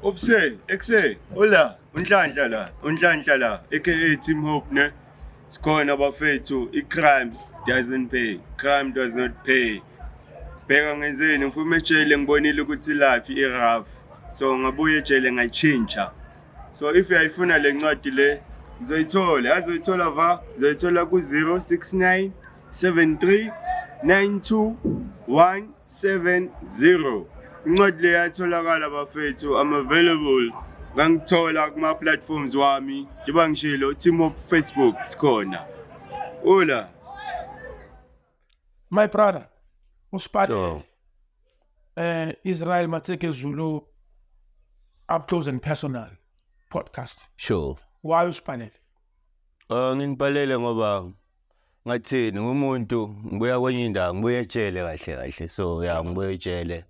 Obse, ekse, hola, uNhlanhla la, uNhlanhla la, aka Team Hope ne. Sikhona bafethu, i-crime doesn't pay, crime does not pay. Bheka ngenzeni, ngiphume ejele ngibonile ukuthi life i-rough. So ngabuya ejele ngayichinja. So if uyayifuna le ncwadi le, uzoyithola, azoyithola va, uzoyithola ku 069 73 92 170. Incwadi le yatholakala bafethu, I'm available. Ngangithola kuma platforms wami, njengoba ngishilo Team Hope Facebook sikhona. Hola. My brother, usiphathe Sure. Israel Matseke Zulu Up Close and Personal podcast. Sure. Why usiphanele? Nginibhalele ngoba ngathini ngumuntu ngibuya kwenye indawo, ngibuya ejele kahle kahle. So yeah, ngibuya ejele.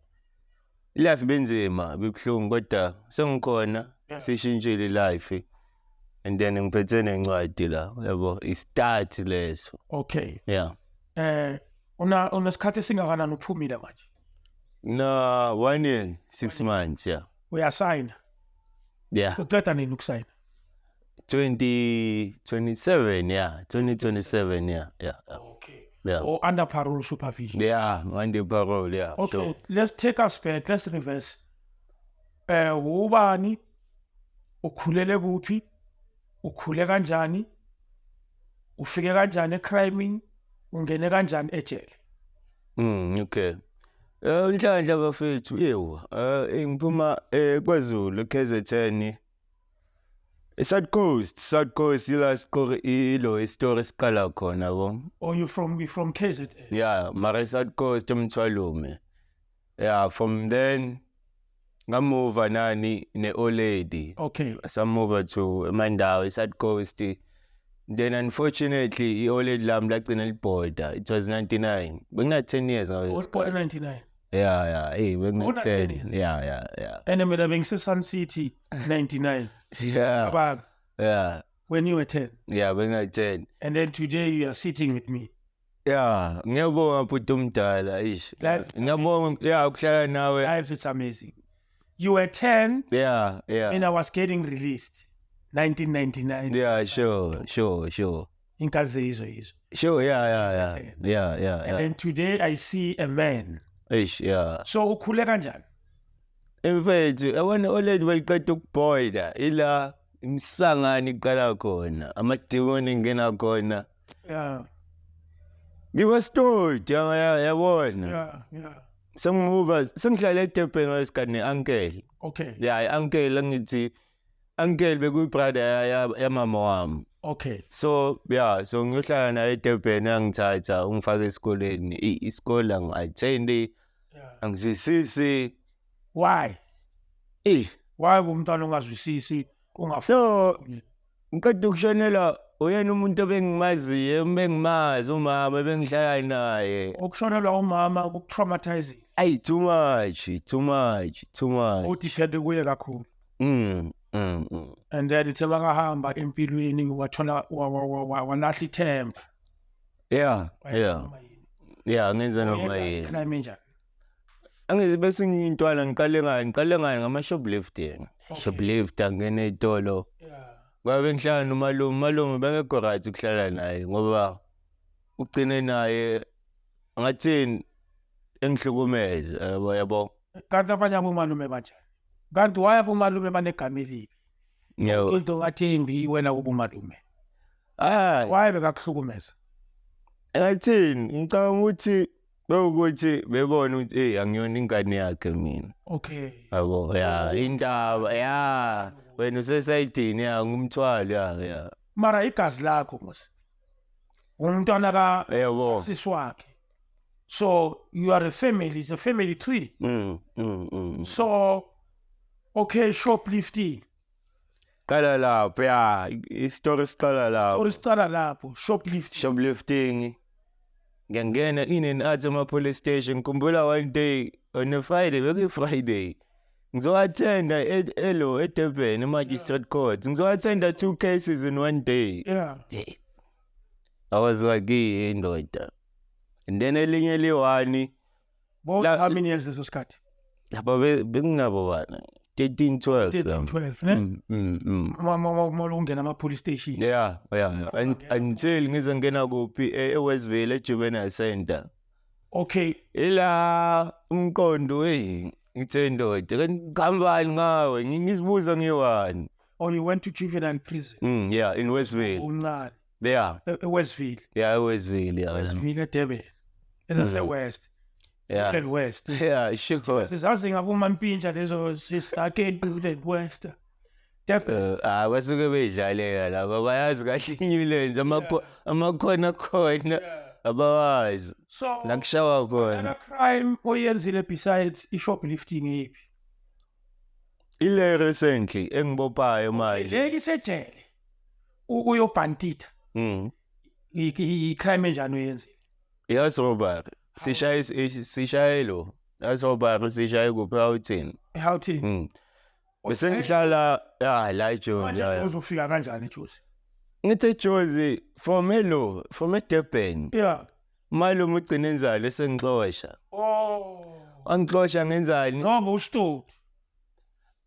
Life benzima, bibuhlungu kodwa sengikhona, sishintshile life. And then ngiphethe nencwadi la, yabo, i-start leso. Okay. Yeah. Una unesikhathi esingakanani uphumile manje? Na 1 year, 6 months, yeah. Uyasayina. Yeah. Uqeda nini ukusayina? 2027, yeah. 2027, yeah. Okay. Yeah. Or under parole supervision. Yeah, under parole, yeah. Okay, Sure. let's take us back, let's reverse. Ubani? Ukhulele kuphi? Ukhule kanjani? Ufike kanjani e-crime? Ungene kanjani ejele? Okay. Nhlanhla bafethu, ewa, ngiphuma KwaZulu, KZN. South Coast, South Coast ila siqoke ilo isitori siqala khona yabo. Or you from KZN? Yeah, mara South Coast eMthwalume. Yeah, from then ngamuva nani ne-old lady. Samuva to eMandawe, South Coast. Then unfortunately i-old lady lami lagcina libhoda. It was 99. Bengina 10 years ngaleso Was born sikhathi. 99. Yeah, hey, bengina Una 10 10. years. Yeah. And mina bengise Sun City 99. Yeah. Cabanga, when you were 10. Yeah, bengina 10. And then today you are sitting with me. Yeah, ngiyabonga bhuti omdala, ish. Ngiyabonga, yeah, ukuhlala nawe. Life is amazing. You were 10 and I was getting released. 1999. Yeah, sure. Inkazi yizo yizo. Sure, yeah. And Yeah. then today I see a man. Ish, yeah. So ukhule kanjani? Mfethu, yabona old lady bayiqeda ukubhoyila ila imsangane iqala khona, amadimoni ingena khona. Ngiba stodi, yabona. Sengimuva, sengihlala eDurban ngalesikhathi ne-uncle. Yeah, i-uncle angithi uncle bekuyi-brother yamama wami. So yeah, so ngiyohlala naye eDurban, angithatha ungifake esikoleni. Isikole angi-attend, angizwisisi. Why? Eh, Why umntwana ungazwisisi ungafuni? So ngiqeda ukushonelwa uyena umuntu obengimaziyo, bengimazi umama bengihlala naye. Ukushonelwa umama kuku-traumatizing. Ayi, too much, too much, too much. U-depend kuye kakhulu. And then ithe bakahamba empilweni wathola walahla ithemba. Yeah. Yeah, ngenza noma Uyenza yini. Crime enjani? Angithi bese ngiyintwana ngiqale ngani ngama-shoplifting. Shoplift, angena ey'tolo. Kwabe ngihlala nomalume, umalume bengekho right ukuhlala naye ngoba ugcine naye ngathini engihlukumeze yabo yabo. Kanti abanye abomalume banjani? Kanti why abomalume banegama elibi? Yebo. Into ngathi embi wena kubomalume. Hayi. Why bekakuhlukumeza? Ngathini ngicabanga ukuthi bewukuthi bebona ukuthi hey, angiyona ingane yakhe mina. Yabo, ya indaba ya wena usesayidini ya ngumthwalo ya. Mara igazi lakho mos. Umntwana ka sisi wakhe. So you are a family, it's a family tree. So okay, shoplifting. Qala lapho ya, isitori siqala lapho. Or isiqala lapho, shoplifting. Shoplifting. Ngiyangena in and out ama police station. Khumbula one day on a Friday, bekuyi Friday. Ngizo-attenda elo eDurban e-magistrate court. Ngizo-attenda two cases in one day. I was like, "Hey, indoda." And then elinye liwani Bo how many years leso sikhathi? Lapha benginabo bana 13 12. 13 12 ne? Mm. Ungena ama-police station. Yeah. Until ngize ngena kuphi, eWestville, eJuvenile Center. Ila umqondo, hey, ngithe ndoda kanti ngawe ngizibuza ngiwani. Or you went to juvenile prison? Yeah, in Westville. Umncane. Yeah. eWestville. Yeah, eWestville, yeah. Westville eDurban. Ezase-West. Yeah. West. Yeah, sure. Sizazi ngabomampintsha lezo sisake West. Durban. Ah, basuke beyidlalela laba, bayazi kahle iNewlands amakhona khona abawazi. So la kushawa khona. Another crime oyenzile besides i-shoplifting yiphi? Ile recently engibophayo manje. Le isejele. Uyobhantitha. I-crime enjani oyenzile? Yes, robbery. Sishaye sishaye lo. House robbery sishaye kuphi, Gauteng. Gauteng. Bese ngihlala ya la eJozi. Manje uzofika kanjani eJozi? Ngithi eJozi from elo from eDurban. Malume ugcina enzalo esengixosha. Oh. Angixosha ngenzani? Noma ustop.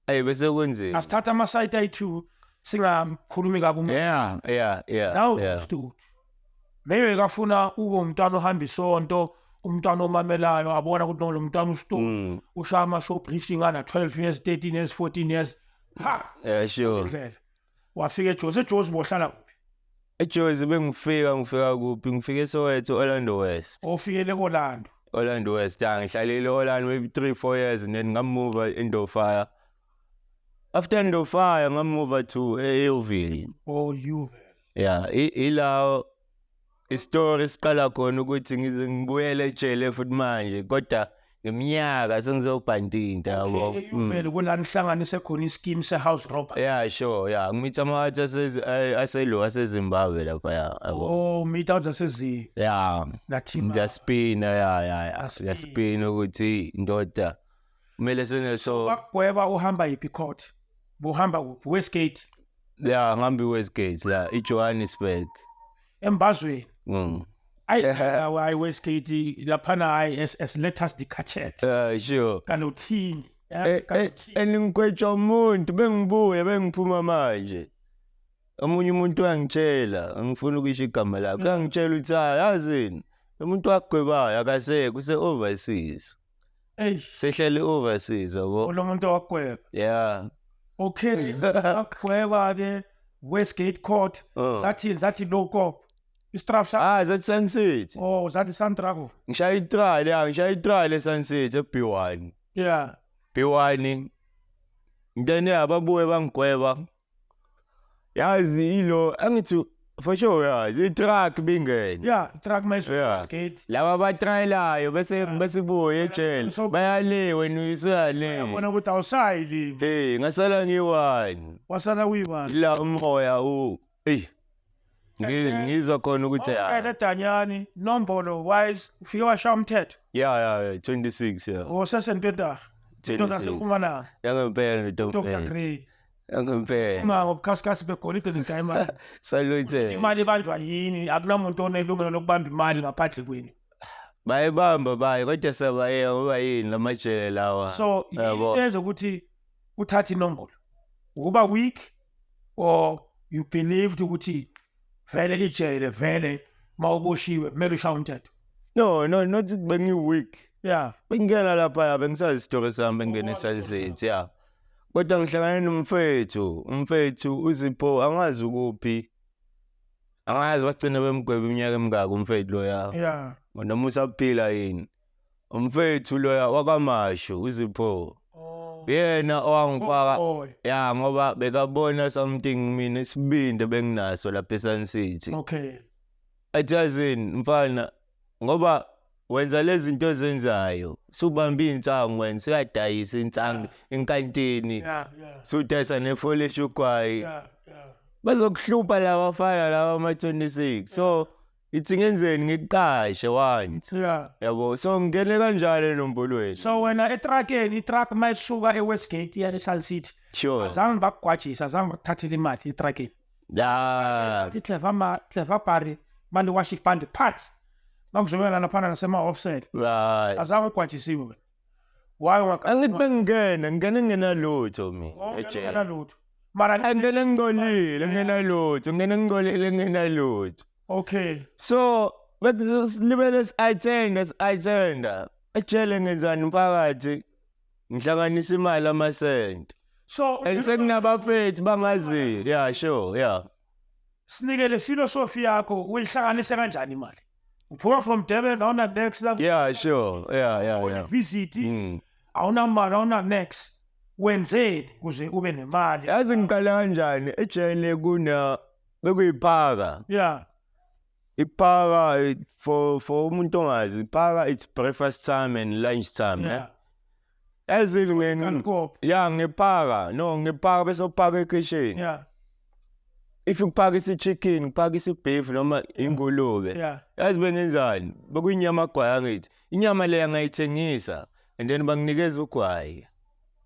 Ayi bese kunzima. Asithatha ama site ayi2 singakhulumi kabi. Yeah. Now stop. Maybe kafuna ube umntwana ohamba isonto, umntwana omamelayo, abona ukuthi lo mntwana ustop. Ushaya ama shoplifting ana 12 years, 13 years, 14 years. Ha. Yeah, sure. Wafika eJozi, eJozi bohlala kuphi? eJozi bengifika ngifika kuphi? Ngifike eSoweto, Orlando West. Ofikele Orlando. Orlando West, yeah, ngihlalele Orlando maybe 3-4 years and then ngamuva eNdofaya. After Ndofaya ngamuva to eYeoville. Oh, Yeoville. Yeah, ila istory siqala khona ukuthi ngize ngibuyele ejele futhi manje, kodwa ngeminyaka sengizobhantinta yabo. EYeoville kula nihlanganise khona ischeme se-house robbery. Yeah, sure, yeah. Ngimitha ama-out aselo aseZimbabwe lapha, yabo. Oh, meet out aseZimbabwe. Yeah. Nathima. Ngiyaspina, yeah. Ngiyaspina ukuthi ndoda kumele seneso. Bakugweba uhamba yiphi court? Buhamba kuphi? Westgate. Yeah, ngihamba iWestgate la, iJohannesburg. Embazweni. Ayi Westgate laphana hayi as let us decachet. Sure. Kanothini. Eningigwetshwa umuntu bengibuye bengiphuma manje. Omunye umuntu wangitshela, ngifuna ukusho igama lakhe. Uyangitshela ukuthi yazini, umuntu wakugwebayo akasekho use overseas. Eish. Sehlele overseas yabo. Lo muntu wakugweba. Yeah. Okay, akugweba ke Westgate Court. Zathi no cop. Istraf sa. Ah, zathi Sun City. Oh, zathi Sandrago. Ngishaya itrial, yeah, ngishaya itrial eSun City eB1. Yeah. B1. Then yeah, babuye bangigweba. Yazi ilo angithi for sure yazi itruck bingene. Yeah, truck mayisuka Westgate. Laba batrayelayo bese buye ejele. Bayale wena uyisale. Yabona ukuthi awusayili. Hey, ngasala ngiyi-1. Wasala uyi-1. La umoya u. Hey. Ngizwa khona ukuthi ya. Danyani nombolo wise ufike washaya umthetho. Yeah, 26 yeah. Osesentwentarha. 26. Yangempela Dr. Grey. Yangempela. Uma ngobukhasikasi begolide ngidayimali. Salute. Imali ibanjwa yini? Akunamuntu onelungelo lokubamba imali ngaphandle kwenu. Bayibamba bayi kodwa sabayeka ngoba yini lamajele lawa. So yenza ukuthi uthathe inombolo. Ukuba weak or you believed ukuthi vele ijele vele mawuboshiwe kumele ushaye umthetho. No, not bengi weak. Yeah. Bengena lapha bengisazi isitori sami bengena eSun City, yeah. Kodwa ngihlangane nomfethu, umfethu uZipho angazi ukuphi. Angazi bagcina bemgweba iminyaka emingaka umfethu loya. Yeah. Noma usaphila yini. Umfethu loya wakaMashu uZipho. Oh. Yena owangifaka. Yeah, ngoba bekabona something mina isibindi benginaso lapha eSun City. Okay. Athazini mfana ngoba wenza lezi zinto ozenzayo subamba insangu wena usuyadayisa insangu enkantini. Yeah. Sudayisa nefolish ugwayi. Yeah. Bazokuhlupha laba fana laba ama-26. So ithi ngenzeni ngiqashe once. Yeah. Yabo so ngene kanjalo enombolweni. So wena etruckeni, itruck mayisuka eWestgate iya eSun City. Sure. Azange bakugwajisa, azange bakuthathele imali etruckeni. Yeah. Clever pari mali wash iband parts. Bakuzobela laphana nasema offset. Right. Azange ugwajisiwe wena. Why ungaka Angithi bengingena, ngingena ngingenalutho mina ejele. Nalutho. Mara Angena ngingcolile, ngingenalutho, ngingena ngingcolile, ngingenalutho. Okay. So besilibele si-attenda si-attenda ejele ngenzani mphakathi ngihlanganisa imali amasenti So and sekunabafethu bangaziyo, yeah, sure, yeah. Sinikele philosophy yakho, uyihlanganise kanjani imali? Uphuma from Durban, awuna next la. Yeah, sure, yeah. Visit. Awunamali, awuna next. Wenzeni kuze ube nemali? Yazi ngiqala kanjani ejele kuna bekuyiphaka. Iphaka for umuntu ongazi, iphaka it's breakfast time and lunch time. Yazi Kankop. Yeah, ngiphaka. No, ngiphaka bese uphaka ekitchen. If uphaka chicken, uphaka beef noma ingulube. Yazi bengenzani? Bekuyinyama gwayi angithi. Inyama le ngayithengisa and then banginikeza ugwayi.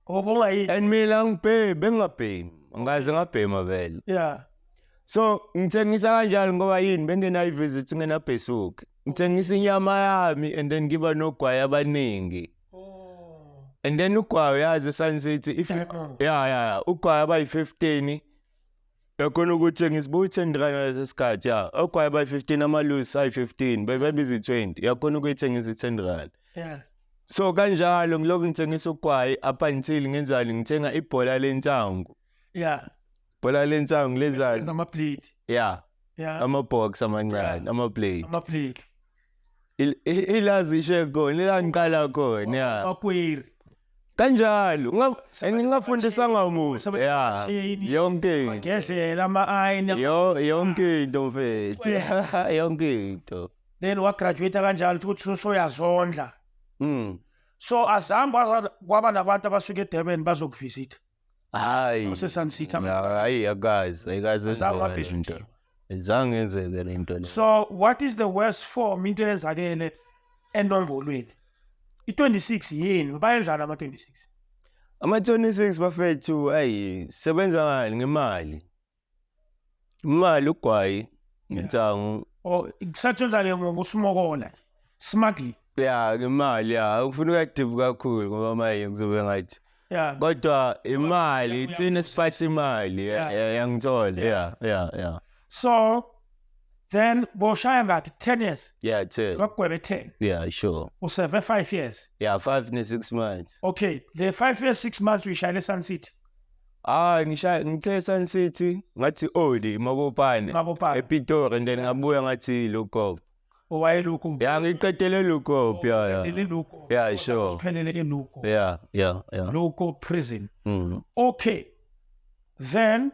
Obongayi. And mina ngibhemi, bengingabhemi. Angaze ngabhema vele. So ngithengisa kanjalo ngoba yini bengenayo visit ngenabhesuki. Ngithengisa inyama yami and then ngiba nogwayi abaningi. Oh. And then ugwayi yazi Sun City if Yeah. Yeah, ugwayi abayi 15 yakhona ukuthengisa bu 10 rand ngaleso sikhathi, yeah. Ugwayi abayi 15 amalusi ayi 15 bebebiza 20 yakhona ukuyithengisa 10 rand. So kanjalo ngilokhu ngithengisa ugwayi up until ngenzani ngithenga ibhola lensangu. Ibhola lensangu lenzani? Ama plate. Yeah. Ama box amancane, ama plate. Ama plate. Ilazi khona, ilangiqala khona, yeah. Akwiri. Kanjalo, ngingafundisa ngamuntu. Yeah. Yonke into. Ngedlela ama ayina. Yo, yonke into mfethu. Yonke into. Then wa graduate kanjalo ukuthi usoyazondla. So azange kwaba nabantu abasuka eDurban bazokuvisita. Hayi. Ose Sun City. Hayi akazi, ayikaze Azange yenzeke lento. wabhishwa. Azange yenzeke lento le. So what is the worst form into eyenzakele enombolweni? I-26 yini? Bayenzani ama-26? Ama-26 bafethu, ayi sebenza ngani ngemali. Imali ugwayi ngensangu. Oh, kusetshenzwa le ngokusimokola. Smuggling. Yeah, ngemali, yeah. Ufuna ukuyadibu kakhulu ngoba manje ngizobe ngathi. Yeah. Kodwa imali ithina siphathe imali, yangithola. Yeah. So then boshaya ngathi 10 years. Yeah, 10. Bakugwebe 10. Yeah, sure. Userve 5 years. Yeah, 5 ne 6 months. Okay, the 5 years 6 months uyishayele Sun City. Ah, ngishaya ngithe Sun City ngathi Oli Mabopane. Mabopane. ePitori and then ngabuya ngathi Lukop. Owayelukho. Yeah, ngiqedele Lukop, yeah. Lukop. Yeah, sure. Siphelele eLukop. Yeah. Lukop prison. Okay. Then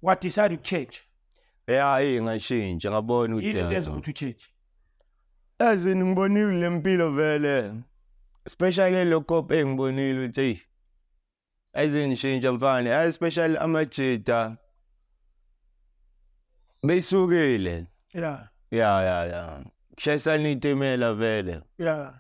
what decided to change? Yeah, ngashintsha ngabona ukuthi Yini enza ukuthi uchange? Yazi ngibonile lempilo vele. Especially Lukop engibonile ukuthi ayizingishintsha mfana, especially amajita besukile. Yeah. Yeah. Kushayisana itimela vele. Yeah.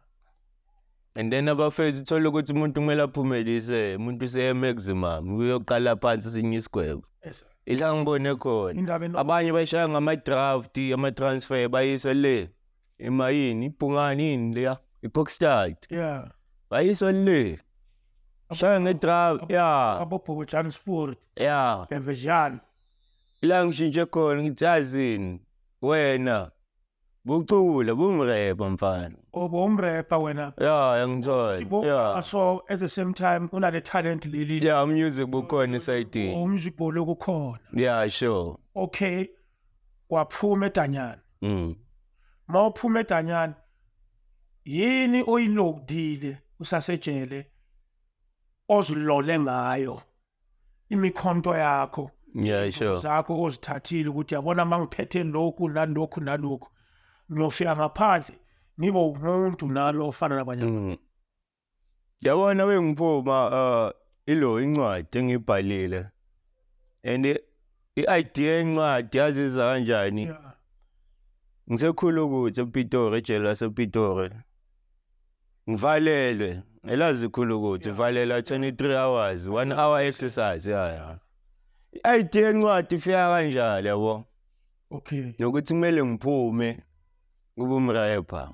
And then abafethu uthola ukuthi umuntu kumele aphumelise, umuntu useye maximum, uyoqala phansi sinye isigwebo. Yes. Ila ngibone khona. Abanye bayishaya ngama draft, ama transfer bayiswa le. Emayini, ibhungani yini leya? iKokstad. Yeah. Bayiswa le. Shaya ngedraft, yeah. Abobhobojani Sport. Yeah. Bevejani. Ila ngishintshe khona ngithi yazini wena bucula bumrepha mfana. Obumrepha wena. Yeah, ngithola. Yeah. So at the same time unale talent leli. Yeah, music bukhona esayidini. Umusic bolokukhona. Yeah, sure. Okay. Waphuma eDanyana. Mawuphuma eDanyana yini oyilodile usasejele ozilole ngayo imikhonto yakho? Yeah, sure. Zakho ozithathile ukuthi yabona mangiphethe lokhu nalokhu nalokhu ngiyofika ngaphansi ngibe umuntu nalo ofana nabanye. Yabona wengiphuma ilo incwadi engibhalile and i-idea encwadi yaziza kanjani? Yeah. Ngisekhulu ukuthi ePitori, ejele lasePitori ngivalelwe, elazi khulu ukuthi valelwa 23 hours, 1 hour exercise, yeah. I-idea encwadi ifika kanjalo yabo. Okay. Nokuthi kumele ngiphume kube umrapper.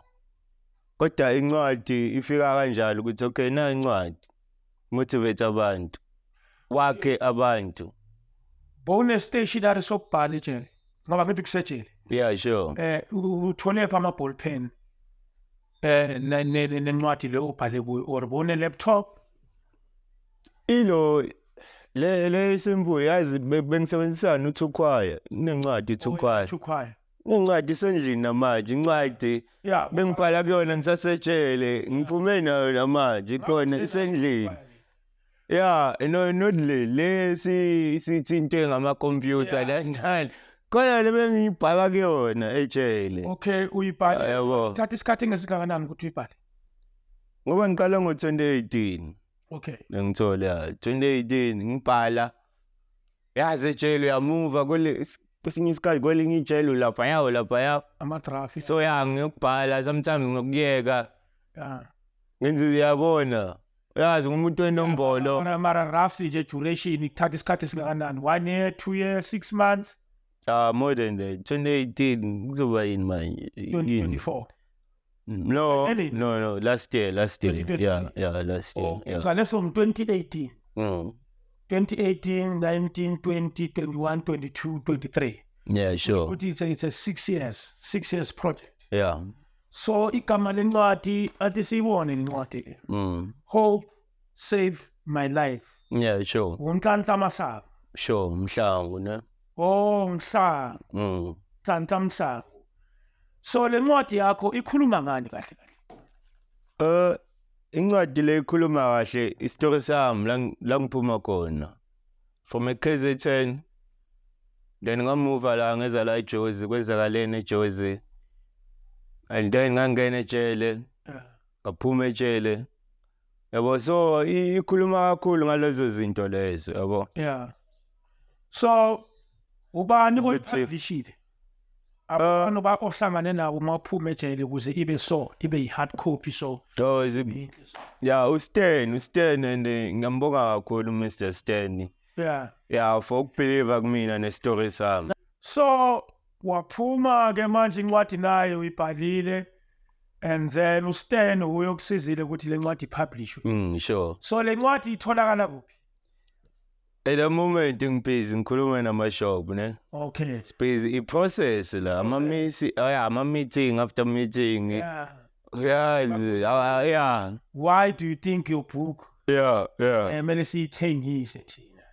Kodwa incwadi ifika kanjalo ukuthi okay, na incwadi motivate abantu, wakhe abantu. Bone stationery sokubhala ejele, ngoba ngithi kusejele. Yeah, sure. Uthole pha ama ball pen nencwadi le obhale kuyo, or bone laptop? Ilo le simple, yazi, bengisebenzisana uThukhwaya, kunencwadi uThukhwaya. Thukhwaya. Incwadi isendlini namanje, incwadi bengibhala kuyona ngisasejele, ngiphume nayo namanje, ikhona isendlini. Yeah, no, not le sithinte ngama-computer la nani. Khona le bengiyibhala kuyona ejele. Okay, uyibhale. Yabo. Thatha isikhathi engakanani ukuthi uyibhale? Ngoba ngiqala ngo-2018. Ngithola ya 2018 ngibhala. Yazi ejele uyamuva kule kwesinye isikhathi, kwelinye ijele lapha yawo lapha ya. Ama-draft. So ya, ngiyokubhala sometimes ngokuyeka. Ngenze uyabona. Yazi ngumuntu wenombolo. Mara roughly nje duration ikuthatha isikhathi esingakanani? 1 year, 2 years, 6 months? Ah, more than that. 2018 kuzoba yini manje? 2024. No, Really? no, last year, last year. 2023. Yeah, last year. Yeah. Uqale from 2018. 2018, 19, 20, 21, 22, 23. Yeah, sure. Ukuthi it's a 6 years, 6 years project. Yeah. So igama lencwadi, athi siyibone lencwadi le. Hope Save My Life. Yeah, sure. UNhlanhla Masango. Sure, Mhlangu, ne? Oh, Mhlangu. Nhlanhla Mhlangu. So le ncwadi yakho ikhuluma ngani kahle kahle? Incwadi le ikhuluma kahle isitori sami la ngiphuma khona. From KZN, then ngamuva la, ngeza la eJozi, kwenzakaleni eJozi. And then ngangena ejele, ngaphuma ejele. Yabo, so ikhuluma kakhulu ngalezo zinto lezo, yabo. Yeah. So ubani Ukuthi- oyipublishile? Abantu ba ohlangane nabo maphuma ejele ukuze ibe so, ibe i-hard copy so. So yeah, uStan and ngiyambonga kakhulu Mr Stan. Yeah, for ukubelieve kumina nestory sami. So waphuma ke manje, incwadi nayo uyibhalile, and then uStan uyokusizile ukuthi le ncwadi ipublishwe. Sure. So le ncwadi itholakala kuphi? At the moment ngibusy ngikhuluma nama-shop, ne? Okay. It's busy i-process la, ama-meeting, oh yeah, ama-meeting after meeting. Yeah, yeah. Why do you think your book Yeah. kumele siyithengise thina?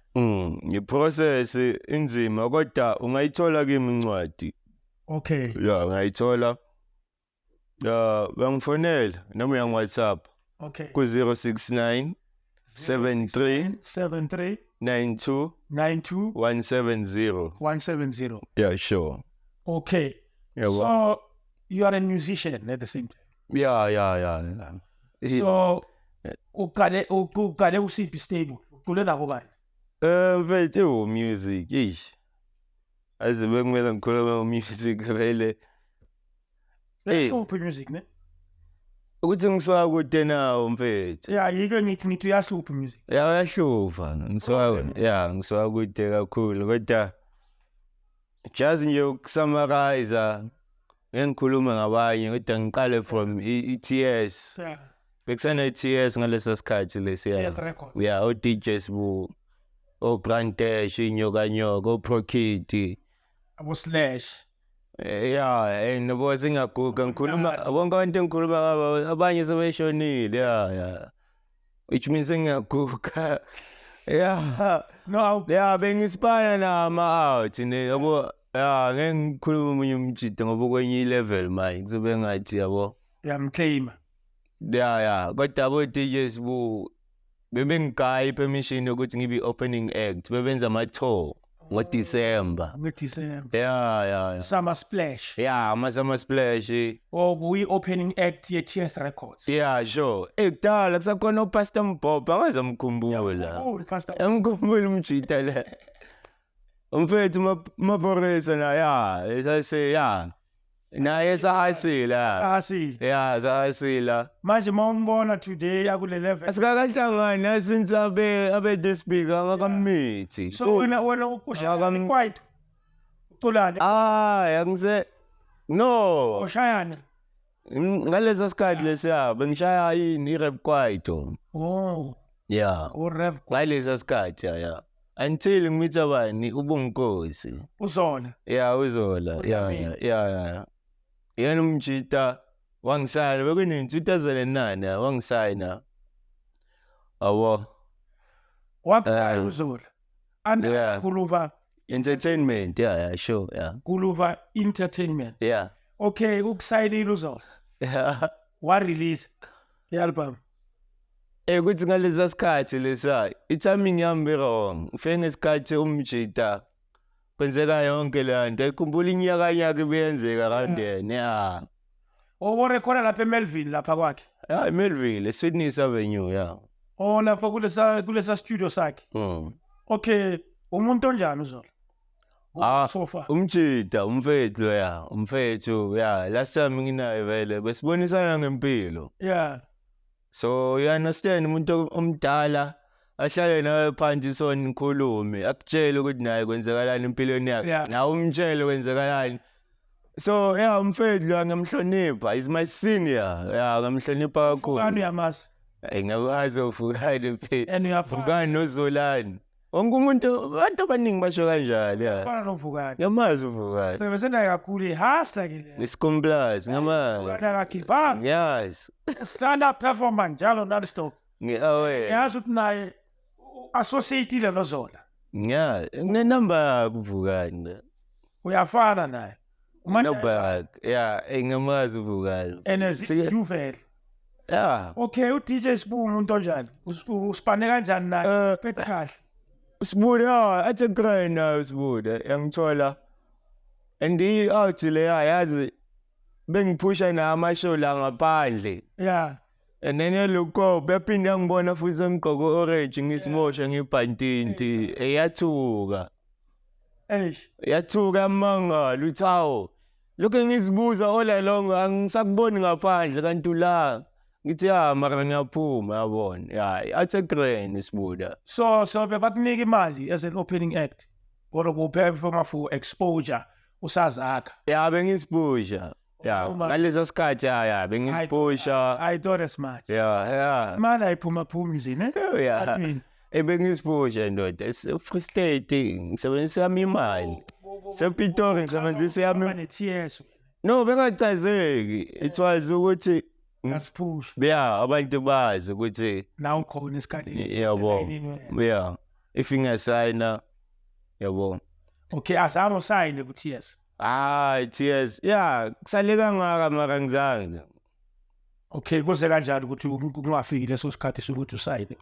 I-process inzima, kodwa ungayithola kimi incwadi. Yeah, ungayithola. Yeah, bangifonela noma uyangi WhatsApp ku 069 73 73 92 92 170. 170. Yeah, sure. Okay. Yeah, well, So you are a musician at the same time. Yeah. So uqale usiphi stable? Uqule nabo bani? Mfethu, music, eish. Aze bekumele ngikhulume music vele. Hey. Uyahlupha music, ne? Ukuthi ngisuka kude nawo, mfethu. Yeah, yiko ngithi uyahlupha music. Ya, uyahlupha. Ngisuka, yeah, ngisuka kude kakhulu, kodwa just nje ukusummarize, ngeke ngikhulume ngabanye, kodwa ngiqale from i-TS. Bekusane TS ngaleso sikhathi lesiya. TS Records. Yeah, o DJ Sbu, o Brand Dash, inyoka nyoka, o Pro Kid. Abo Slash. Yeah, and nabo singaguga ngikhuluma bonke abantu engikhuluma ngabo, abanye sebeshonile, yeah. Which means ngiyaguga. Yeah. No, Yeah, bengispana nama out ne, yabo. Yeah, ngeke ngikhulume omunye umjito ngoba kwenye i-level manje kuzobe ngathi, yabo. Uyamclaim. Yeah, kodwa abo DJ Sbu bebengigaya i-permission yokuthi ngibe i-opening act, bebenza ama-tour ngo-December. Ngo-December. Yeah. Summer Splash. Yeah, ama-Summer Splash. Or kuyi-opening act ye-TS Records. Yeah, sure. Kudala kusakhona uPastor Mbhobha, angazamkhumbula. Oh, Pastor. Angikhumbula umjita le. Umfethu Maphorisa na, yeah, esase, yeah. Naye sahasila. Asile. Yeah, sahasila. Manje mawumbona today akule level. Asikakahlangani since abe this big, akakamithi. So wena ushaya kwaito. Uculane. Ah, angise no. Ushayana. Ngalesa sikhathi lesiya bengishaya yini, i-rap kwaito. Oh. Yeah. U-rap. Ngalesa sikhathi, ya, until ngimitha bani, uBonginkosi. Uzola. Yeah, uZola, yeah, yena umjita wangisayina, bekune 2009, yeah, wangisayina, yabo. Wakusayina uZola under Guluva Entertainment, yeah, sure, yeah. Guluva Entertainment. Yeah. Okay, ukusayinile uZola, wa-release i-album. Kuthi ngalesa sikhathi lesa i-timing yami wrong, ngifike ngesikhathi umjita kwenzeka yonke le nto, ayikhumbula inyakanyaka ibiyenzeka around yena, yeah. Oborekhoda lapha eMelville, lapha kwakhe? Yeah, eMelville, eSydney Avenue, yeah. Oh, lapha kulesa studio sakhe. Okay, umuntu onjani uZola? Ah, so far. Umjita umfethu, ya, umfethu, ya. Last time nginaye vele besibonisana ngempilo. So you understand, umuntu omdala ahlale nawe phansi, so nikhulume, akutshele ukuthi naye kwenzakalani empilweni yakhe, nawe umtshele kwenzakalani. So yeah, umfethu lo ngamhlonipha, is my senior, yeah, ngamhlonipha Fukani kakhulu. Uyamazi? Eh, ngiyakwazi uFukani phela. And uyafana. Fukani noZolani, wonke umuntu, abantu abaningi basho kanjalo, yeah. Fana noVukani. Ngiyamazi uVukani. Sebenze naye kakhulu, i-hustler ke le. Isikomplazi ngamazi. Vukani akakhivanga. Ngiyazi. Stand up performer njalo, non stop. Ngi-aware. Yazi ukuthi naye associateile noZola. Ngiyazi, nginenamba yakhe uVukani. Uyafana naye. Manje Namba yakhe, yeah, ngiyamazi uVukani. And vele. Okay, u-DJ Sbu umuntu onjani? Usipane kanjani naye? Phethe kahle. Usibuda, ya, athi grand naye uSibuda, yangithola. And i-out leya, yazi, bengiphusha naye ama-show la ngaphandle. And then yalokho bephinda yangibona futhi sengigqoke orange, ngisimosha, ngibhantinti, eyathuka. Eish. Yathuka, yamangala, uthi hawo. Lokho ngizibuza all along, angisakuboni ngaphandle kanti ula. Ngithi ya, mara ngiyaphuma, yabona. Ya, athi grand isibuda. So bebakunika imali as an opening act, kodwa kuperforma for exposure, usazakha? Ya, bengisipusha. Ya, ngalesa sikhathi, ya, bengisipusha. I thought as much. Ya. Imali ayiphuma phumi nje, ne? Ya. Admin. Eh, bengisipusha ndoda. Free State ngisebenzisa yami imali. Sepitori ngisebenzisa yami. Ne-TS. No, bengachazeki. It was ukuthi Nasiphusha. Yeah, abantu bazi ukuthi La ukhona esikhaleni. Yabo. Yeah. If ingasayina, yabo. Okay, azange usayine ku-TS? Ah, TS. Yeah, kusale kangaka mara ngizange. Okay, kuze kanjani ukuthi kungafiki leso sikhathi sokuthi usayine?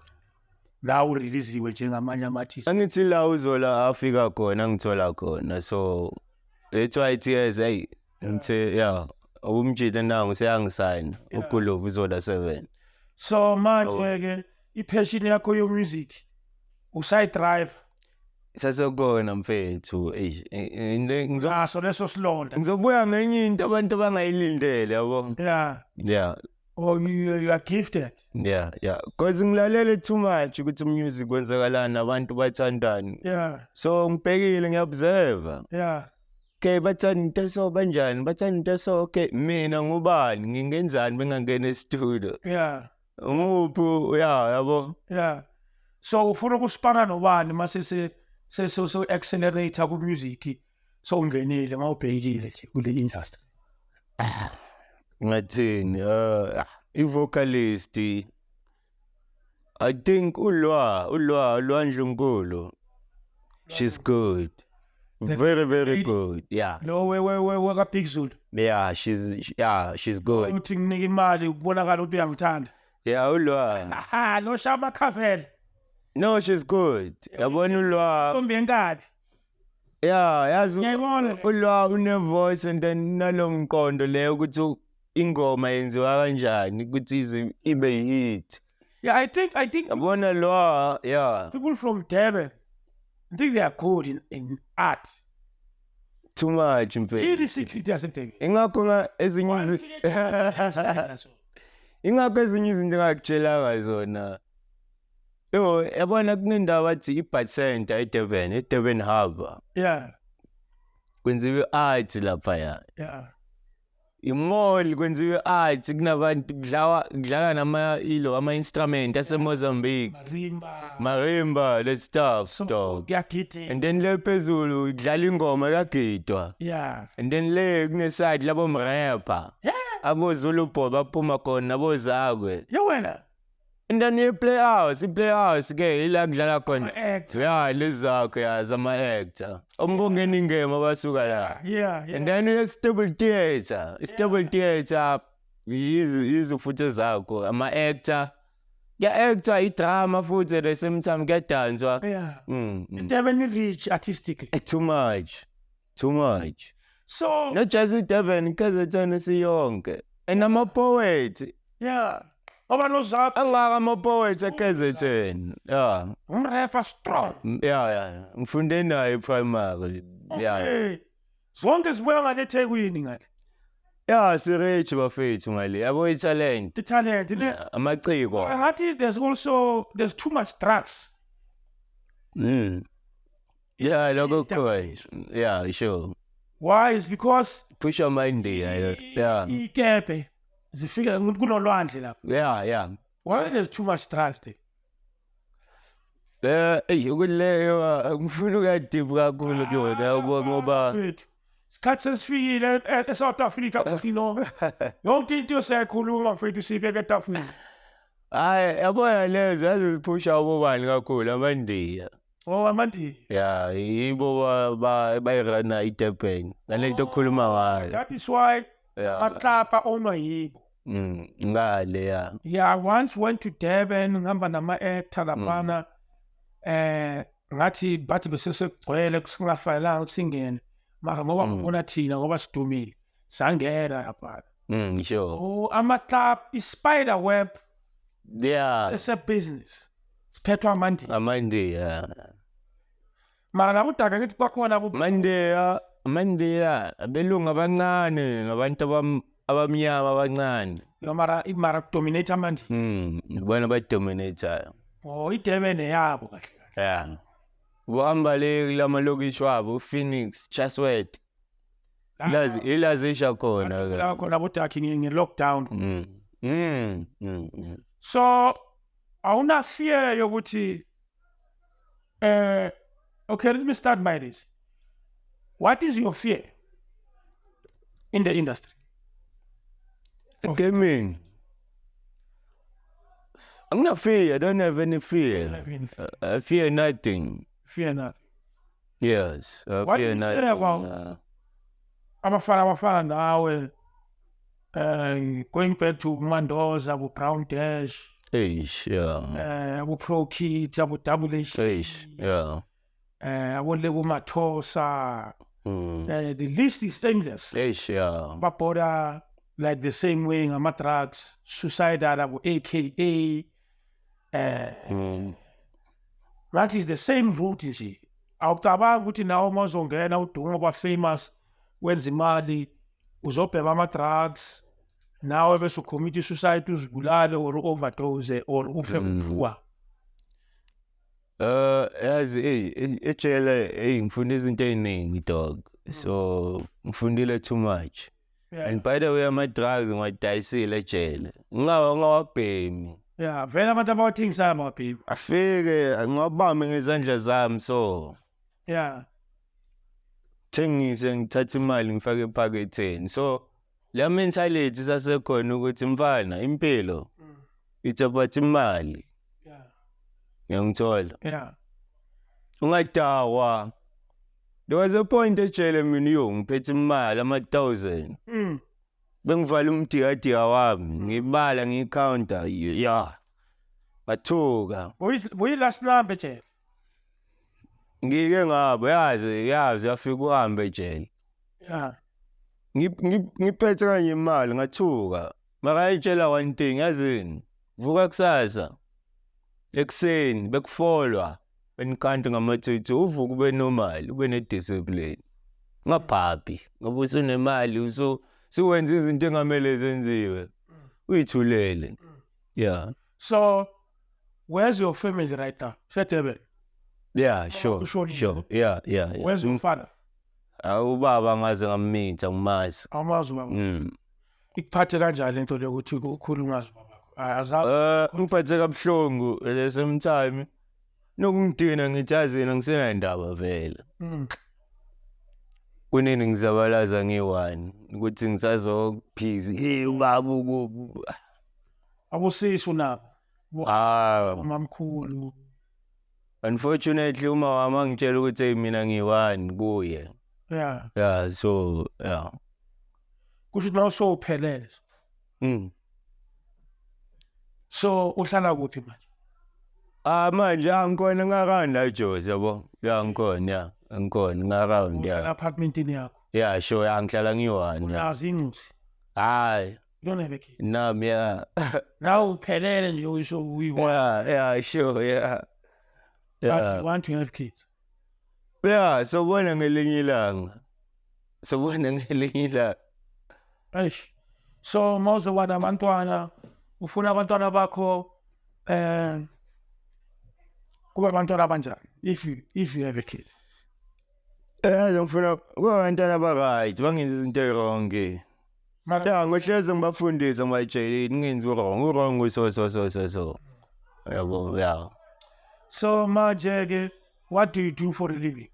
La ureleasiwe njengamanye ama-artist. Angithi la uZola afika khona, ngithola khona. So that's why TS, hey, ngithe yeah, umjita nangu seyangisayina, uGuluva uZola 7. So manje ke i-passion yakho yo-music usayi-drive? Sasekona mfethu, eish, Naso leso silonda. Ngizobuya ngenye into abantu abangayilindele, yabo. Yeah. Oh, you are gifted. Yeah. Because ngilalele too much ukuthi music kwenzakalani, abantu bathandani. So ngibhekile, ngiobserve. Okay, bathanda into so banjani, bathanda into so, okay, mina ngubani, ngingenzani bengangena e-studio. Nguphi, yeah, yabo. Yeah. So ufuna ukusipana nobani mase se se so so accelerator ku music, so ungenile, mawubhekile nje kule industry? Ngathini, i-vocalist, I think uLwa Ndlunkulu. She's good. Very, very good. Yeah. Lo we we we we ka Big Zulu. Yeah, she's good. Uthi nginike imali, ubonakala ukuthi uyangithanda. Yeah, uLwa. Aha, lo shama khavela. No, she's good. Yabona uLwa. Ntombi enkabi. Yeah, yazi Ngiyayibona le. uLwa une voice and then nalo mqondo leyo ukuthi ingoma yenziwa kanjani ukuthi ize ibe hit. Yeah, I think Yabona Lwa, yeah. people from Durban, I think they are good in art. Too much mfethu. Yini secret yaseDurban? Ingakho ezinye izinto engakutshelanga zona. Yo, yabona kunendawo athi iBat Center eDurban, eDurban Harbour. Kwenziwa i-art laphaya. I-mall kwenziwe art, kunabantu kudlawa, kudlala nama ilo ama-instrument aseMozambique. Marimba. Marimba, that stuff, So dog. kuyagidwa. And then le phezulu kudlala ingoma, kuyagidwa. And then le kune-side labo mrapper. Abo Zulu Boy baphuma khona, nabozakwe. Yo wena. And then i-playhouse, i-playhouse ke ila kudlala khona. Ama-actor. Yeah, lezakho ya zama-actor. Ombongeni ingema basuka la. And then i-Stable Theatre, i-Stable Theatre yizo futhi zakho ama-actor. Kuya-actor i-drama futhi at the same time kuyadanswa. Durban is rich artistically. Too much. Too much. So Not just i-Durban, KZN siyonke. And ama-poet. Yeah. Ngoba nozakho Angaka ama-poets e-KZN. Yeah. Umrapper strong. Yeah. Ngifunde naye primary. Yeah. Okay. Zonke zibuya ngale eThekwini ngale. Yeah, si-rich bafethu ngale. Yabo i-talent. The talent. Ne? Amaciko. Ngathi there's also there's too much drugs. Yeah, lokho kukhona. Yeah, sure. Why? Is because Push your mind there. Yeah. Ikepe zifika kunolwandle lapha. Yeah. Why there's too much drugs there? Eyi ukuleyo ngifuna ukuya-deep kakhulu kuyona yabo ngoba Mfethu, isikhathi sesifikile e-South Africa you yonke into siyayikhuluma mfethu, siyibeke etafuleni. Hayi, yabona lezo yaziphusha obobani kakhulu, amaNdiya. Oh, amaNdiya. Yeah, yibo bayirana iDurban nalento okhuluma ngayo. That is why amaklapa ownwa yibo. Ngale ya. Yeah, I once went to Durban, ngihamba nama-actor laphana. Ngathi bathi bese sekugcwele kusingafanelanga ukuthi singene. Mara ngoba ngibona thina ngoba sidumile, sangena laphana. Sure. Oh, ama-club, i-spider web. It's a business. Siphethwa amaNdiya. AmaNdiya. Mara nabudaka ngithi bakhona Mandiya, Mandiya, abelungu abancane nabantu abamnyama abancane. Yo, mara dominate amaNdiya. Bona ba-dominate. Oh, iDurban yabo kahle kahle. Yeah. Uhamba le kulamalokishi wabo, Phoenix, Chatsworth. Ilazi ilazisha khona ke. La khona bodaki nge-lockdown. So awuna fear yokuthi okay, let me start by this. What is your fear in the industry? Gaming. I'm not fear. I don't have any fear. Don't have any fear. I fear nothing. Fear nothing. Yes. I What fear do you say nothing. about abafana abafana nawe, going back to Mandoza, abo Brown Dash, Eish, yeah. abo Pro Kids, abo Double H, Eish, yeah. Abo Lebo Mathosa. The list is endless. Eish, yeah. Baboda like the same way ngama drugs, suicidal, abo AKA. That is the same route nje. Awucabangi ukuthi nawe uma uzongena uduma uba famous wenza imali uzobhema ama drugs nawe bese ucommit suicide, uzibulale or overdose or ufe uphuwa? Yazi hey, ejele hey ngifunda izinto eziningi, dog. So ngifundile too much. And by the way, ama drugs ngiwadayisile ejele. Ngingawa ngawabhemi. Yeah, vele abantu abawathengisayo amabhemi. Afike ngiwabambe ngezandla zami so thengise, ngithathe imali ngifake ephaketheni. So le mentality sasekhona ukuthi mfana impilo it's about imali. Ngiyangithola. Ungadakwa. There was a point ejele mina yo ngiphethe imali ama-1000. Bengivala umdikadika wami, ngibala ngiyicounter, yeah. Bathuka. Boyi last number ejele. Ngike ngabo yazi yafika uhambe ejele. Ngiphethe kanye imali ngathuka. Makayitshela one thing, yazini. Vuka kusasa. Ekuseni bekufolwa benikanti ngama-22, uvuka ube normal, ube ne-discipline. Ungabhabhi ngoba usunemali usuwenza izinto engamele zenziwe. Uyithulele. Yeah. So where's your family right now? Sedurban. Yeah, sure. Ushonile. Sure. Yeah. Where's your father? Ubaba ngaze ngammitha, ngimazi. Awumazi ubaba. Ikuphathe kanjani lento le ukuthi ukhule ungazi babakho? Azange. Ngiphathe kabuhlungu at the same time. Nokungidina ngithi yazini angisenandaba vele. Kunini ngizabalaza ngiyi-one ukuthi ngisazobhizi hey ubaba ukuphi. Abosisi unabo? Ah, Mamkhulu. Unfortunately uma wami angitshela ukuthi hey mina ngiyi-one kuye. Yeah, so yeah. Kusho ukuthi mawusowuphelele. So uhlala kuphi manje? Ah, manje angikhona nga-round la eJozi yabo. Yeah, ngikhona, yeah. Ngikhona nga-round, Uhlala yeah. apartmentini yakho. Yeah, sure, yeah, ngihlala ngiyi-one, yeah. Unazi incusi. Hayi, You don't have a kid. nami, yeah. Now uphelele nje usho uyi-one. Yeah, sure, yeah. But Yeah. you want to have kids. Yeah, sobona ngelinye ilanga. Sobona ngelinye ilanga. Eish. So mawuzoba nabantwana, ufuna abantwana bakho kuba abantwana abanjani if you have a kid? Ngifuna kuba abantwana aba-right, bangenzi izinto ey'wrong. Mara Yeah, ngohlezi ngibafundisa ngibatshele ningenzi wrong, u-wrong so so so so so. Yabo, yeah. So manje ke, what do you do for a living?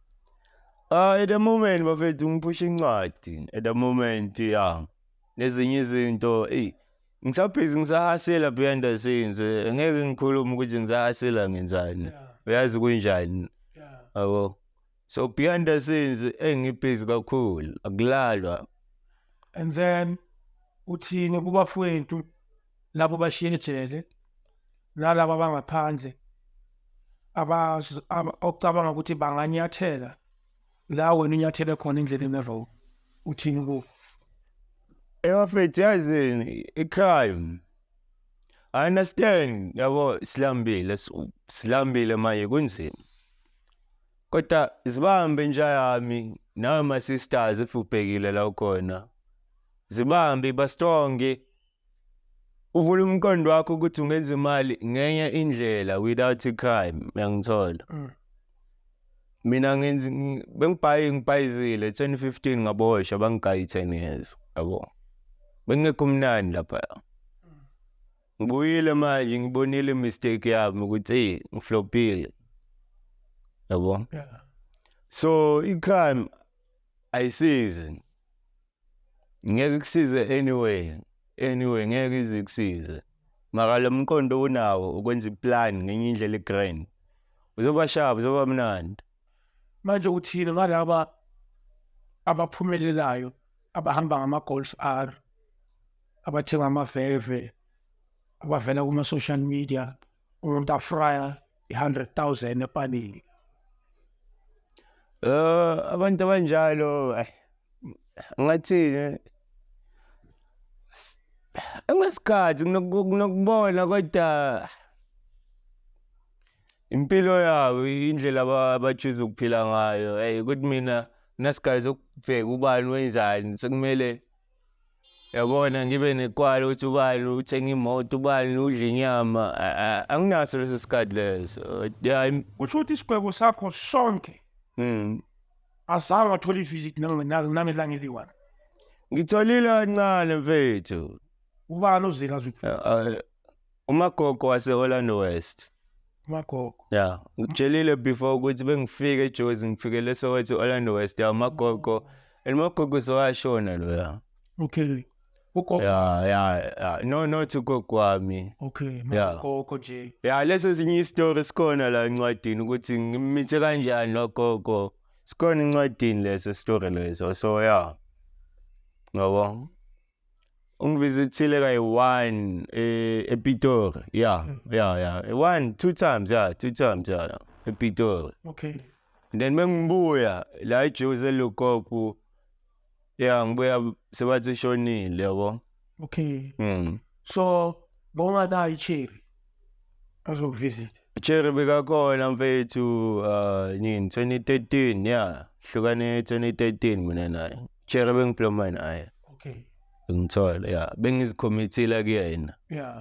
At the moment bafethu ngiphusha incwadi. At the moment, yeah. Nezinye izinto, ey, ngisabhizi ngisahasela behind the scenes. Ngeke ngikhulume ukuthi ngisahasela ngenzani. Uyazi kunjani. Yabo. So behind the scenes engibhizi kakhulu, akulalwa. And then uthini kubafowethu labo bashiye ejele nalabo abangaphandle ocabanga ukuthi banganyathela la wena unyathele khona endleleni e-wrong, uthini kubo? Bafethu, yazini i-crime. I understand yabo, silambile, silambile manje kunzima. Kodwa zibambe nja yami nawe my sisters if ubhekile la ukhona. Zibambe, ba strong. Uvula umqondo wakho ukuthi ungenza imali ngenye indlela without i-crime, uyangithola. Mina ngenza bengibhayi ngibhayizile 2015, ngaboshwa, bangigaya 10 years yabo. Bengekho mnandi lapha. Ngibuyile manje, ngibonile mistake yami ukuthi hey, ngiflopile. Yabo. So i-crime ayisizi. Ngeke kusize anyway. Anyway ngeke ize kusize. Mara lo mqondo unawo ukwenza iplan ngenye indlela e-grand. Uzoba sharp, uzoba mnandi. Manje uthini ngalaba abaphumelelayo abahamba ngama-Golf R, abathenga amaveve, abavela kuma-social media, umuntu afraya i-100,000 epanini? Abantu abanjalo ngathini, anginesikhathi nginokubona kodwa impilo yabo, indlela aba-choose ukuphila ngayo, hey, ukuthi mina nasigaba sokubheka ubani wenzani, sekumele yabona ngibe nekwala ukuthi ubani uthenga imoto, ubani udla inyama, anginaso leso sikhathi leso, yeah. Kusho ukuthi isigwebo sakho sonke azange wathola i-visit nangelanga eliyi-one? Ngitholile kancane, mfethu. Ubani ozile azwe? Umagogo wase-Orlando West. Umagogo. Yeah, ngikutshelile before ukuthi bengifike eJozi, ngifikele eSoweto, Orlando West, ya, umagogo, and umagogo sowashona loya. Okay, ugogo. Yeah, no, not ugogo wami. Okay. Yeah. Magogo nje. Yeah, leso ezinye isitori sikhona la encwadini ukuthi ngimithe kanjani lo gogo. Sikhona encwadini leso story leso. So yeah. Ngabo. Ungivisithile kayi-one ePitori. Yeah. One, two times, yeah, two times, yeah. ePitori. And then mengibuya la eJozi eLukopo. Yeah, ngibuya sebathi ushonile yabo. So bonganayo icherry azokuvisit? Cherry bekakhona mfethu, nini, 2013, yeah. Hlukane 2013 mina naye. Cherry bengiploma naye. Ngithola, yeah. Bengizicommittile kuyena.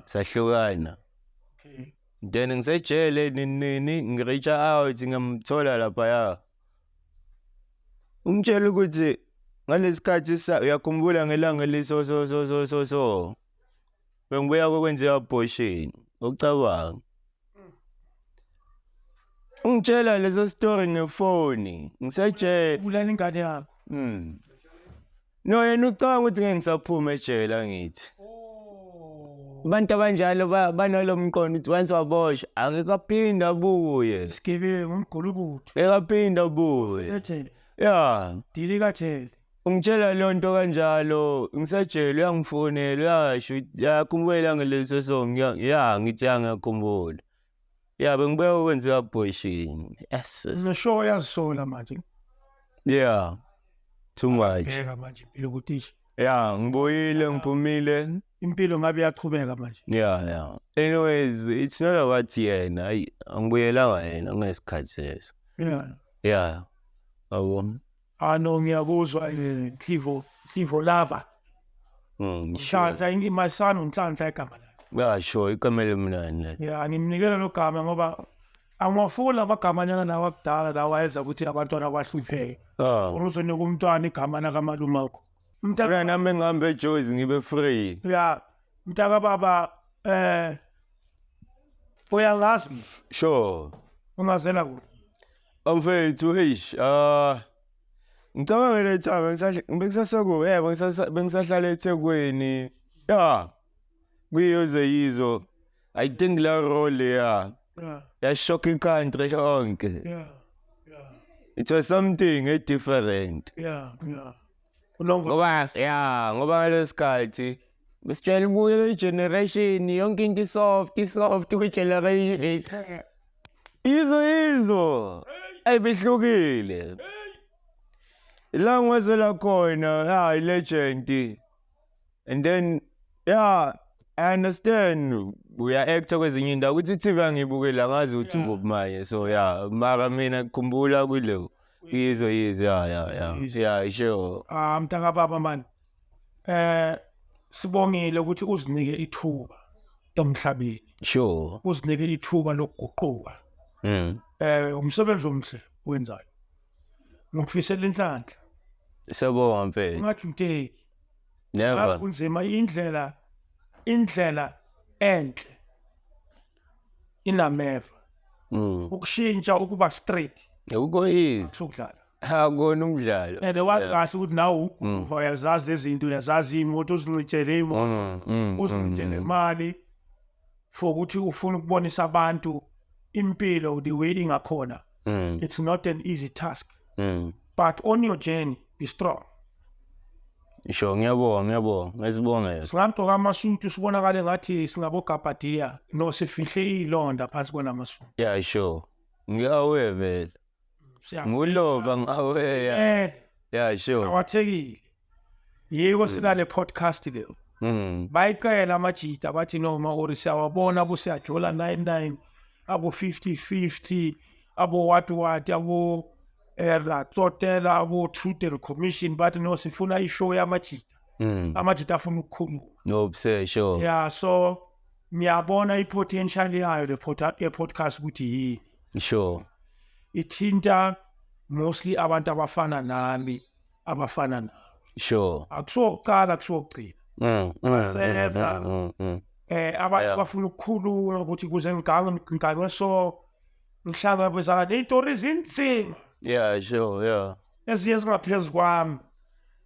Sahlukana. Then ngisejele nini nini, ngireach out, ngamthola lapha, ya. Ungitshela ukuthi Ngalesikhathi sa uyakhumbula ngelanga leso so so so so so. Bengibuya kokwenza i-abortion. Ucabanga. Ungitshela leso story ngefoni. Ngisejele. Bulala ingane yakho. No, yena ucabanga ukuthi ngeke ngisaphuma ejele, angithi. Abantu abanjalo banalo mqondo ukuthi once waboshwa angeke aphinde abuye. Isigebengu, umgulukudu. Ngeke aphinde abuye. Ejele. Yeah. Dilika jele. Ungitshela leyo nto kanjalo ngisejele, uyangifonela, uyasho, yakhumbula ngeleso so ya, ngithi ya, ngiyakhumbula. Ya, bengibuya ukwenza i-abortion. Yes. Ngisho uyazisola manje. Yeah. Too much. Bheka manje impilo ukuthi isho. Yeah, ngibuyile, ngiphumile. Impilo ngabe iyaqhubeka manje. Yeah. Anyways, it's not about yena. Ayi, angibuyelanga yena ngesikhathi leso. Yeah. Yabo. Ah no, ngiyakuzwa, Nhlivo, Nhlivo lava. Nhlanhla, my son uNhlanhla igama lakhe. Yeah, sure, igama elimnandi le. Yeah, ngimnikela lo gama ngoba angiwafuni amagama nyana lawa akudala lawa ayenza ukuthi abantwana bahlupheke. Uzonika umntwana igama nakamalume wakho. Mntaka nami ngihambe eJozi ngibe free. Yeah, mntaka baba, uyangazi mina. Sure. Ungazela kuphi? Mfethu, eish, ngicabanga le time bengisasekubo, yebo, bengisahlala eThekwini. Yeah. Kuyizo yizo. I think la role, yeah. Ya shock country yonke. Yeah. It was something different. Yeah. Ulongo. Ngoba yeah, ngoba ngalesikhathi besijwayele ukubuya le generation yonke into soft, soft kwi generation. Yizo yizo. Ayibehlukile. La ngwazela khona, yeah, legend. And then yeah, I understand we are actor kwezinye indawo ukuthi i-TV angiyibukela, ngazi ukuthi ukuphi manje, so yeah, mara mina khumbula kulo yizo yizo, yeah. Yeah, sure. Ah, mntaka baba man. Sibongile ukuthi uzinike ithuba emhlabeni. Uzinike ithuba lokuguquka. Umsebenzi omhle wenzayo. Ngikufisela inhlanhla. Siyabonga mfethu. Ungajuteki. Never. Kunzima, indlela enhle inameva. Ukushintsha ukuba straight. Akukho easy. Sokudlala. Akona umdlalo. And wazi kahle ukuthi nawe uyazazi lezi zinto, uyazazi imoto, uzincitshele imoto, uzincitshele imali for ukuthi ufuna ukubonisa abantu impilo the way ingakhona. It's not an easy task. But on your journey, be strong. Sure, ngiyabonga, ngiyabonga. Ngesibonge. Singagqoka amasuti sibonakale ngathi singabogabhadiya, no, sifihle ilonda phansi kwanamasuti. Yeah, sure. Ngi-aware vele. Ngulova ngi-aware. Yeah. Yeah, sure. Awathekile. Yiko sinale podcast leyo. Bayicela amajita bathi noma ori siyawabona abo siyajola 99, abo 50-50, abo what what, abo ratsotela, abo Truth and Commission, bathi no, sifuna ishow yamajita. Amajita afuna ukukhuluma. No, say sure. Yeah, so ngiyabona i-potential yayo le podcast ukuthi yini. Sure. Ithinta mostly abantu abafana nami, abafana nawe. Sure. Akusokuqala, akusokugcina. Seza. Abantu bafuna ukukhuluma ukuthi kuze ngigange so ngihlangabezana ney'tori ezinzima. Yeah, sure, yeah. Ezinye zingaphezu kwami.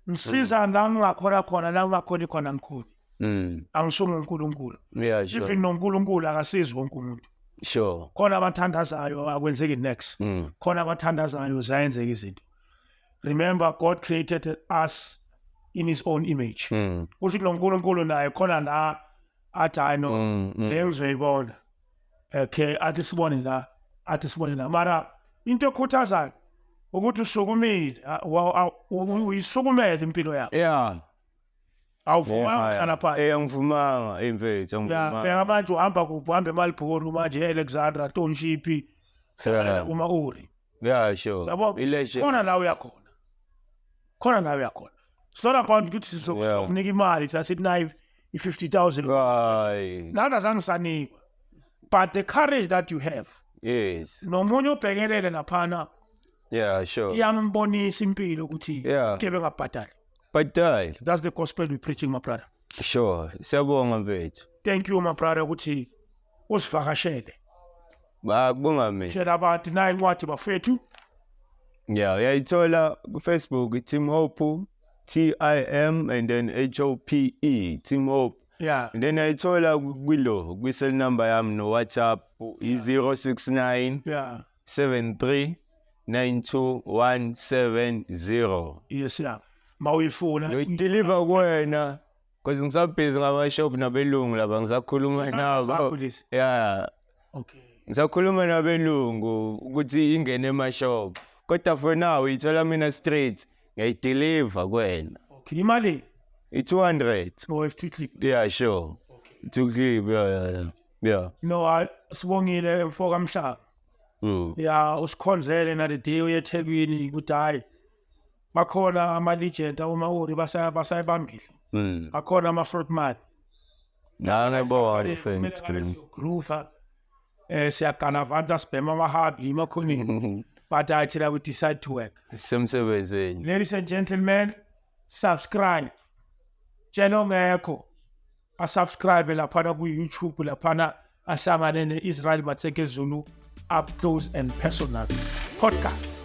Ngisiza la ngingakhona khona, la ngingakhoni khona ngikhona. Angisuye uNkulunkulu. Yeah, sure. Even noNkulunkulu akasizi wonke umuntu. Sure. Khona abathandazayo akwenzeki next. Khona abathandazayo zayenzeka izinto. Remember, God created us in his own image. Kusho ukuthi lo Nkulunkulu naye khona la athi hayi no, leyo ngizoyibona. Okay, athi sibone la, athi sibone la. Mara into ekhuthazayo ukuthi usukumile, uyisukumeze impilo yakho. Yeah. Awuvumanga ukuhlala phansi. Angivumanga, mfethu, angivumanga. Bheka manje uhamba kuphi, uhamba eMalibhuru manje, e-Alexandra, Township, uma uri. Yeah, sure. Yabo, khona la uyakhona. Khona la uyakhona. It's not about ukuthi sizokunika imali, just nayi i-50,000. Right. Nami azange sanikwa. But the courage that you have. Yes. Nomunye ubhekelele laphana Yeah, sure. Iyambonisa impilo ukuthi kebe ngabhadali. Bhadali. That's the gospel we preaching, my brother. Sure. Siyabonga mfethu. Thank you, my brother, ukuthi usivakashele. Bakubonga mina. Tshela abantu nayi incwadi bafethu. Yeah, uyayithola ku Facebook, Tim Hope, T I M and then H O P E, Tim Hope. And then uyayithola kwilo kwi-cell number yami no WhatsApp i-069 73 92170. Yes, yeah. Mawuyifuna. Ngiyideliver kuwena because ngisabhizi ngama-shop nabelungu laba, ngisakhuluma nabo. Yeah. Okay. Ngisakhuluma nabelungu ukuthi ingene ema-shop. Kodwa for now uyithola mina straight, ngiyayideliver kuwena. Okay, imali? I-200. Oh, F2 clip. Yeah, sure. Okay. 2 clip, yeah. No, sibongile mfo kaMhlaba. Yeah, usikhonzele na the day uye eThekwini ukuthi hayi bakhona ama-legend awoma-ori basayibambile. Akhona ama-frontman. Na ngiyabona mfethu. Groove. Siyaganavanta sibhema amahabi emakhoneni. But I tell you, we decide to work. Semsebenzini. Ladies and gentlemen, subscribe. Tshela ongekho asubscribe laphana ku-YouTube, laphana ahlangane ne-Israel Matseke Zulu Up Close and Personal Podcast.